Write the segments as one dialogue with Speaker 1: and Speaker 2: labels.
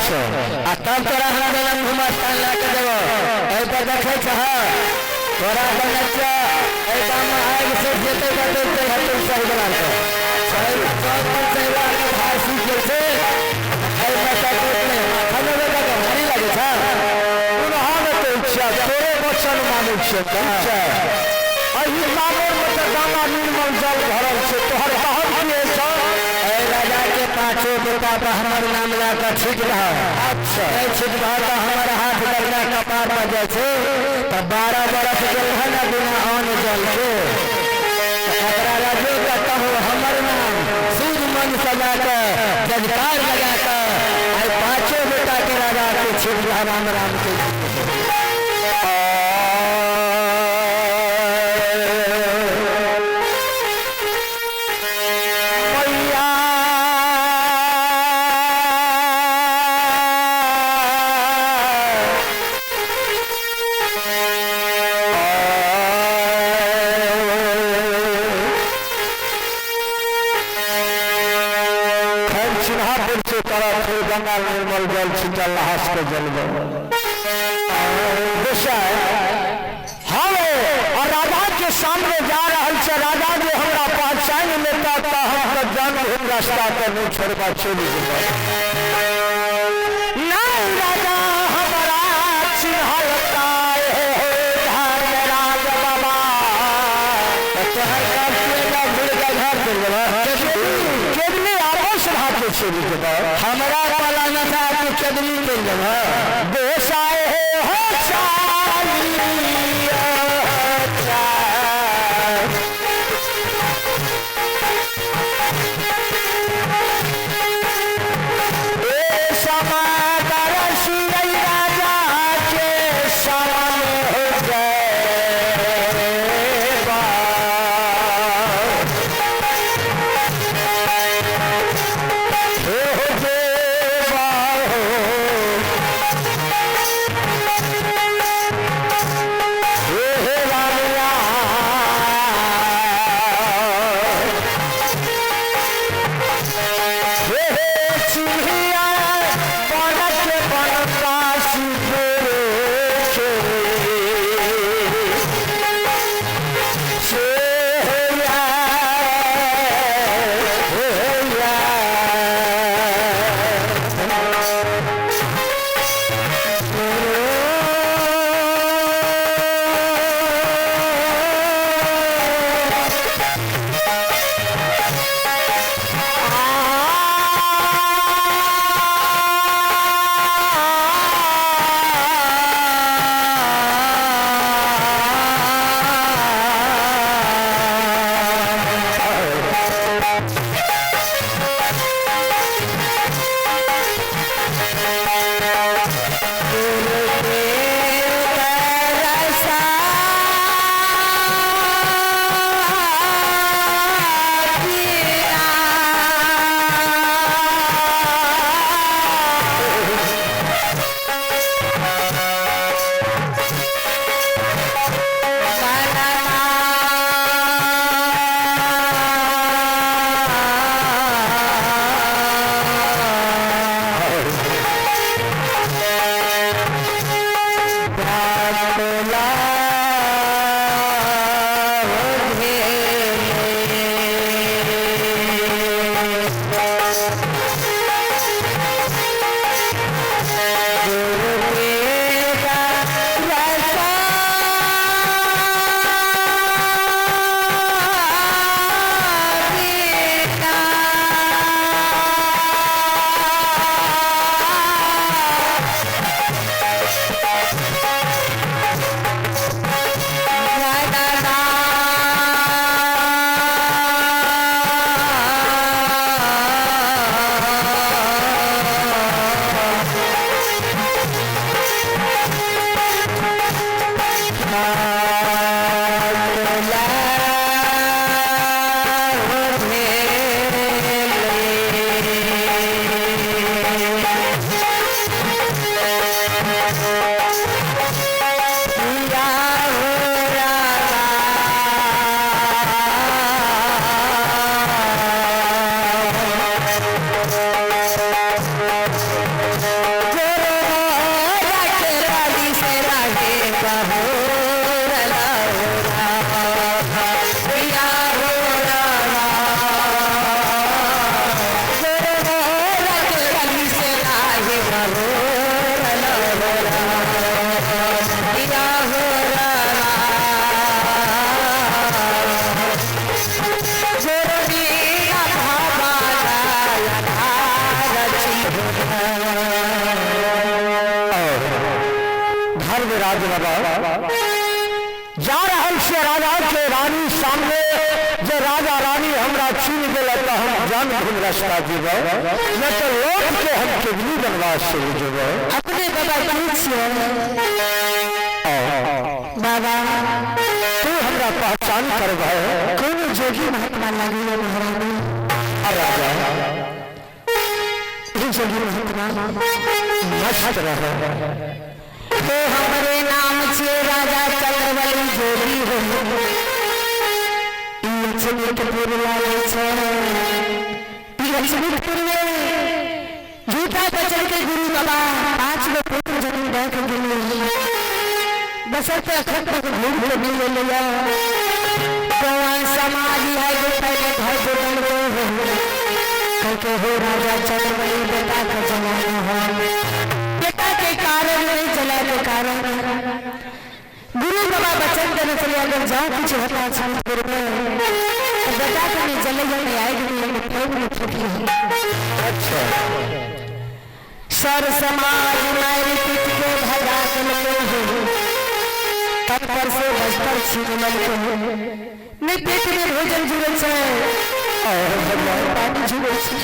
Speaker 1: अच्छा।
Speaker 2: आ तब तोरा हम जन्म भूमि स्थान लए के देबो। एहि पर देखै छह तोरा बच्चा एहि गाममे आगि से जेतै बतेतै हेतै सही बना के सही बना के भार सीख गेल छै। एहिमे सब नहि माथा नहि बेटा के भारी लागै छै।
Speaker 1: पुनः ने कहै छियै, तोरे वचन मानै छियै। ठीक छै, एहि कामोरमे तऽ गंगा निर्मल जल भरल छै। तोहर कहब की अछि?
Speaker 2: एहि राजा के पाँचो बेटा पर हमर नाम लए कऽ छीट रह।
Speaker 1: अच्छा।
Speaker 2: नहि छीट रह तऽ हमर हाथ दरना कपार पर जाइ छै। तऽ 12 बरस गेल है ने बिना अन्न जल के, एकरा राजो के कहू हमर नाम सूद मन सजा कऽ जजकार लगा कऽ आइ पाँचो बेटा के राजा के छीट रह राम राम के।
Speaker 1: मैया खैर चिन्हा पर से तोरा फेर गंगा निर्मल जल छिटल लहास के जलबे। गोसाई हम और राजा के सामने जा रहल छै। राजा जे हमरा पहचान लेता तऽ हम तऽ जन्म रास्ता पर नहीं छोड़बा, चलि जेबै। नहीं राजा हमरा चिन्हलता हे धर्मराज बाबा।
Speaker 2: तोहर काम किए भूल के घर चलि गेलह।
Speaker 1: केदनी आपस भाके चलि जेबै।
Speaker 2: हमरा पलाना था तू केदनी चलि जेबह।
Speaker 1: गोसाई हे हो चालिया चाल। ए समादर सियै राजा के सामने हो जाएबा। हे हो जेबा हो। धर्मराज बाबा जा रहल छियै राजा के रानी सामने, जे राजा रानी हमरा छीन गेल तऽ हम जन्म भूमि रास्ता जीबै, नहि तऽ लोक के हम केवली बनवास चलि जेबै।
Speaker 2: अपने बाबा की छियै बाबा?
Speaker 1: तू हमरा पहचान करबै?
Speaker 2: कोनो जोगी महात्मा लागैया महारानी।
Speaker 1: राजा
Speaker 2: ई जोगी महात्मा
Speaker 1: मस्त रह।
Speaker 2: तो हमरे नाम छियै राजा चंद्रबली जोगी हो। ई लक्ष्मीपुर लागै छै, ई लक्ष्मीपुर में झूठा बचन के गुरु बाबा 5 गो पुत्र जन्म दऽ के गेलै। बसर अखन तक घूम के मिल गेलैया। कौन समाज है जो पहले घर जुटल हो कहके हो राजा चंद्रबली बेटा के जलाना हो, बेटा के कारण नहीं जला के कारण। गुरु बाबा बचन देने चले अगर जाओ कुछ होता छनपुर में तो बेटा के नहीं जले नहीं आएगी नहीं फेंक में फेंकी।
Speaker 1: अच्छा
Speaker 2: सर समाज मारी पीट के भगा देलकै हो, तन पर से बस्तर छीन लेलकै हो। नहीं पेट में भोजन जुड़ल छै, पानी जुड़ल छै।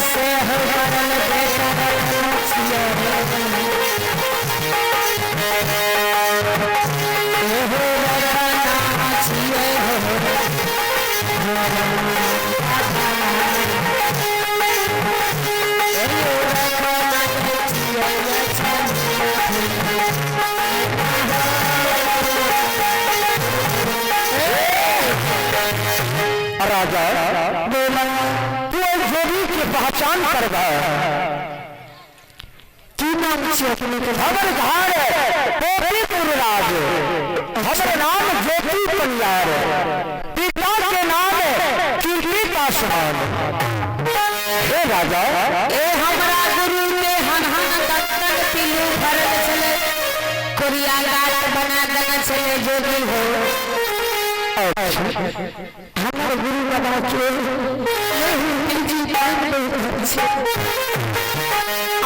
Speaker 2: से हो मरल बेटा छियै हो रखना छियै हो
Speaker 1: राजा तू जोगी के पहचान करबै?
Speaker 2: की नाम छियै अपने के?
Speaker 1: हमर घर पोपीपुर राज, हमर नाम ज्योति परियार, पिता के नाम कीर्ति पासवान। हे राजा
Speaker 2: ए हमरा गुरु के हन हन दत्तन पिल्लू भरल छलै, कोरिया गात बना देने छलै जोगी हो। हमर गुरु बाबा के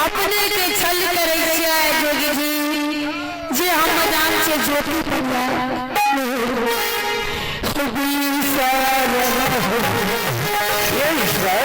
Speaker 2: अपने के छल करै छियै जोगी जी, जे हम जान छियै ज्योति परियार।
Speaker 1: हे ईश्वर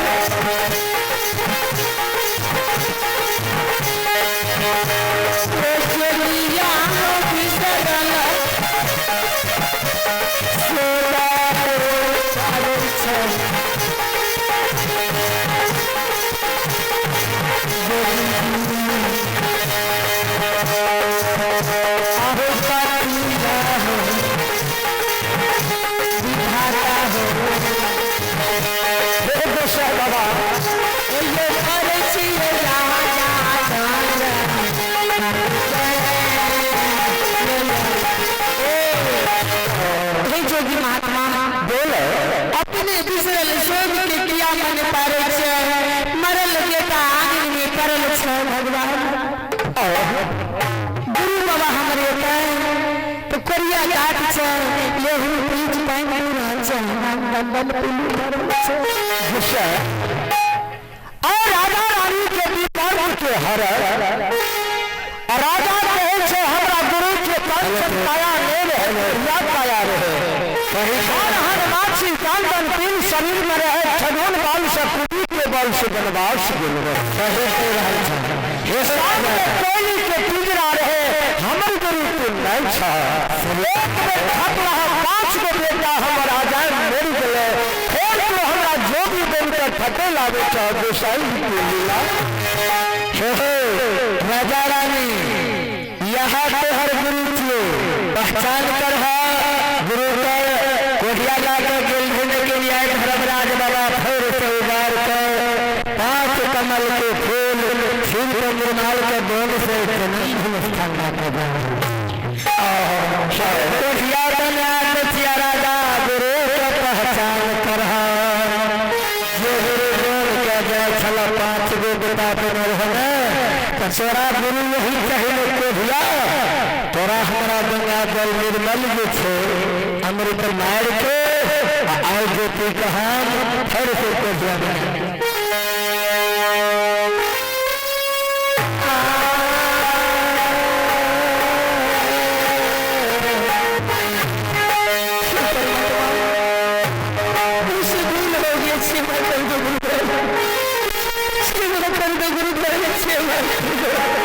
Speaker 1: हे गोसाई बाबा
Speaker 2: जोगी महात्मा
Speaker 1: बोले
Speaker 2: अपने बिसरल सोच के किया मन पारे छै, मरल बेटा आंगन में पड़ल छै भगवान। गुरु बाबा हमरे तो कोरिया गात छै, लेहू बीज पानि पी रहल छै, दंदन पिल्लू भरल छै।
Speaker 1: गुस्सा और राजा रानी के विपर्व के हर राजा कहै छै हमरा गुरु के कंचन काया नहीं रहे या काया रहे, हर हर माछी कांदन तीन शरीर में रहे, छगुन बाल से कुटी के बल से बनवास गेल रहे। कोयली के पिंजरा रहे, हमर गुरु के नहीं छ। एक बेर थक रहा 5 गो बेटा हमर आजाद मरि गेलै, फेर तो हमरा जोगी बन के ठके लागे छ गोसाई के लीला।
Speaker 2: हे राजा रानी यहाँ तोहर गुरु छियै, पहचान कर है गुरु के कोठिया जाकर गेल ढूंढने के लिए आए धर्मराज बाबा, फिर से उबार कर 5 कमल के फूल छीन के निर्माल के बोल से जन्म स्थान लऽ जा कोठिया बना के छिया राजा, गुरु के पहचान करह। जे गुरु बोल के जाइ छल, 5 गो बेटा देने रह ने, तऽ तोरा गुरु यही चाहिए। कोठिया, तोरा हमरा गंगा जल निर्मल जे छै अमृत मारि के आ आइ ज्योति के हम फेर से कोठिया बना।
Speaker 3: मुझसे भूल हो गई, क्षमा कर दो गुरुदेव, क्षमा कर दो गुरुदेव, क्षमा कर दो।